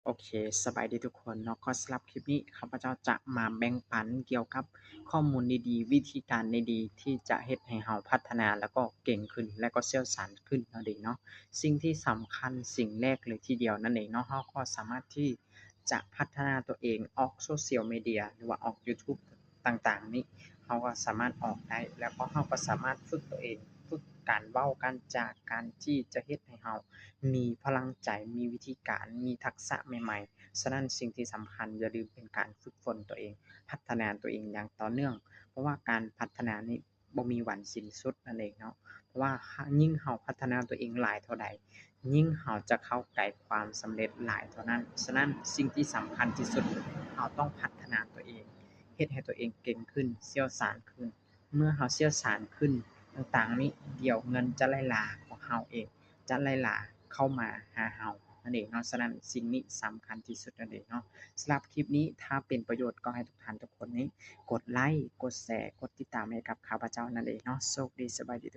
ໂອເຄ ສະບາຍດີທຸກຄົນເນາະ. ກໍສຳລັບຄລິບນີ້ ຂ້າພະເຈົ້າຈະມາແບ່ງປັນກ່ຽວກັບຂໍ້ມູນດີໆ ວິທີການດີໆ ທີ່ຈະເຮັດໃຫ້ເຮົາພັດທະນາ ແລ້ວກໍເກັ່ງຂຶ້ນ ແລ້ວກໍຊ່ຽວຊານຂຶ້ນນັ້ນເອງເນາະ. ສິ່ງທີ່ສຳຄັນ ສິ່ງແລກເລີຍທີດຽວນັ້ນເອງເນາະ, ເຮົາກໍສາມາດທີ່ຈະພັດທະນາຕົວເອງອອກໂຊຊຽວມີເດຍ ຫຼືວ່າອອກ YouTube ຕ່າງໆນີ້ ເຮົາກໍສາມາດອອກໄດ້ ແລ້ວກໍເຮົາກໍສາມາດຝຶກຕົວເອງ, ຝຶກການເວົ້າການຈາ, ການທີ່ຈະເຮັດໃຫ້ເຮົາມີພະລັງໃຈ, ມີວິທີການ, ມີທັກສະໃໝ່ໆ. ສະນັ້ນ ສິ່ງທີ່ສຳຄັນ ຢ່າລືມເປັນການຝຶກຝົນຕົວເອງ, ພັດທະນາຕົວເອງຢ່າງຕໍ່ເນື່ອງ, ເພາະວ່າການພັດທະນານີ້ບໍ່ມີວັນສິ້ນສຸດນັ້ນເອງເນາະ. ເພາະວ່າຍິ່ງເຮົາພັດທະນາຕົວເອງຫຼາຍເທົ່າໃດ, ຍິ່ງເຮົາຈະເຂົ້າໃກ້ຄວາມສຳເລັດຫຼາຍເທົ່ານັ້ນ. ສະນັ້ນ ສິ່ງທີ່ສຳຄັນທີ່ສຸດ ເຮົາຕ້ອງພັດທະນາຕົວເອງ, ເຮັດໃຫ້ຕົວເອງເກັ່ງຂຶ້ນ, ຊ່ຽວຊານຂຶ້ນ. ເມື່ອເຮົາຊ່ຽວຊານຂຶ້ນຕ່າງໆນີ້, ດຽວເງິນຈະໄຫຼຫຼາຂອງເຮົາເອງ, ຈະໄຫຼຫຼາເຂົ້າມາຫາເຮົານັ້ນເອງເນາະ. ສະນັ້ນ ສິ່ງນີ້ສຳຄັນທີ່ສຸດນັ້ນເອງເນາະ. ສຳລັບຄລິບນີ້ ຖ້າເປັນປະໂຫຍດ ກໍໃຫ້ທຸກທ່ານທຸກຄົນນີ້ ກົດໄລ, ກົດແຊ, ກົດຕິດຕາມໃຫ້ກັບຂ້າພະເຈົ້ານັ້ນເອງເນາະ. ໂຊກດີ, ສະບາຍດີ.